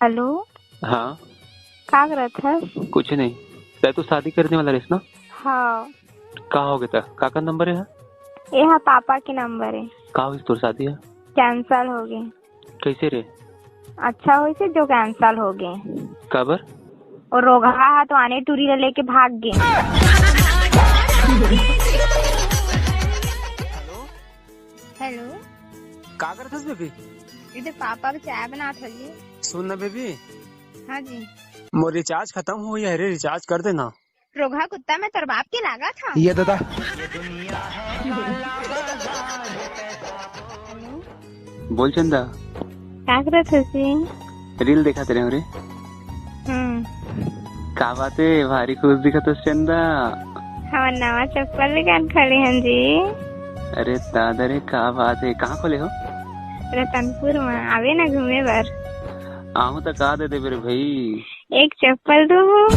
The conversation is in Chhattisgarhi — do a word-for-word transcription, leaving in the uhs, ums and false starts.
हेलो। हाँ। का करत हस? कुछ नहीं। तै तो शादी करने वाला रहिस ना? हाँ। का हो गया था? काकर नंबर है? ये हा पापा के नंबर है। का होइस तोर शादी है? कैंसिल हो गए। कैसे रे? अच्छा होइसे जो कैंसिल हो गए। काबर? और रोगहा हा तो आने टूरी ला लेके भाग गए। हेलो। का करत हस बेबी? इधर पापा के चाय बनात हली। सुन ना बेबी। हाँ जी। मोर रिचार्ज खत्म हो गया है रे, रिचार्ज कर देना। रोगहा कुत्ता, मैं तोर बाप के लागा था। ये दादा। हेलो। बोल चंदा। का करत हसी? रील देखत रहे हो रे। हम्म। का बात है, भारी खुश दिखत हस चंदा। हमर नवा चप्पल दुकान खोले हन जी। अरे दादा रे, का बात है, कहाँ खोले हो? रतनपुर में। आवे ना घूमे बर। आहूँ तो का दे देबे रे भाई। एक चप्पल दो।